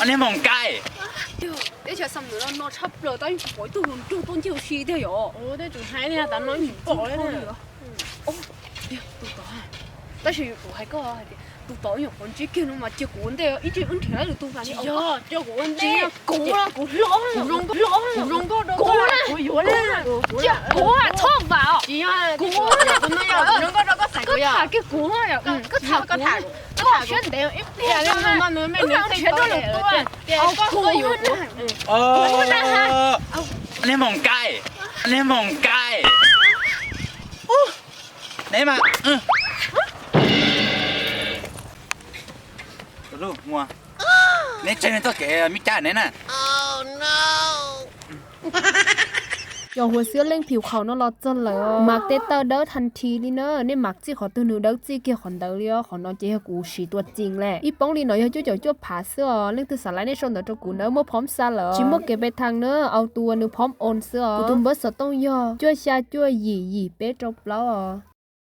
Niag Moos Kais, teb chaws Xam Nuam no no tshaj plaws, tab yeej tsis pom ib tug hluas nraug tuaj ncig ua si tiag yom. Tej tus hais tias tav no tsis pom li. Tab sis kuv hais koj hais tias tus tod nyuam qhuav ntsib kiag no mas cia kuv ua ntej, ib tsam wb nrhiav lwm tus mas li. Kuv, kuv hlob, kuv zoo nkauj rau koj, kuv yuav li. Kuv txhob vam, kuv zoo nkauj rau koj, koj tham kiag kuv, koj tham, koj tham siab ntev ib pliag, wb nrhiav lwm tus. Niag Moos Kais, niag Moos Kais, neb mas, neb tseg txoj kev me cab neb na. Cov huas xiab leej phim khaum no los txog lawm, mam tej taw dawb thas thi li na, nej mam txij qhov twg nws dawb txij kiag qhov ntawd li os. Qhov no ces yog kuv siv tua cees lawm. Ib poob li no yog cuaj caum cuaj phav xwb os. Leej twg xav laib nej sau ntawv rau kuv nawb, muaj phom xa lawm, tsis muaj kev pe thas na, au tus uas nws phom on xwb os. Kuv tus npawb xov tooj yog cuaj xya cuaj yim yim peb rau plaub os.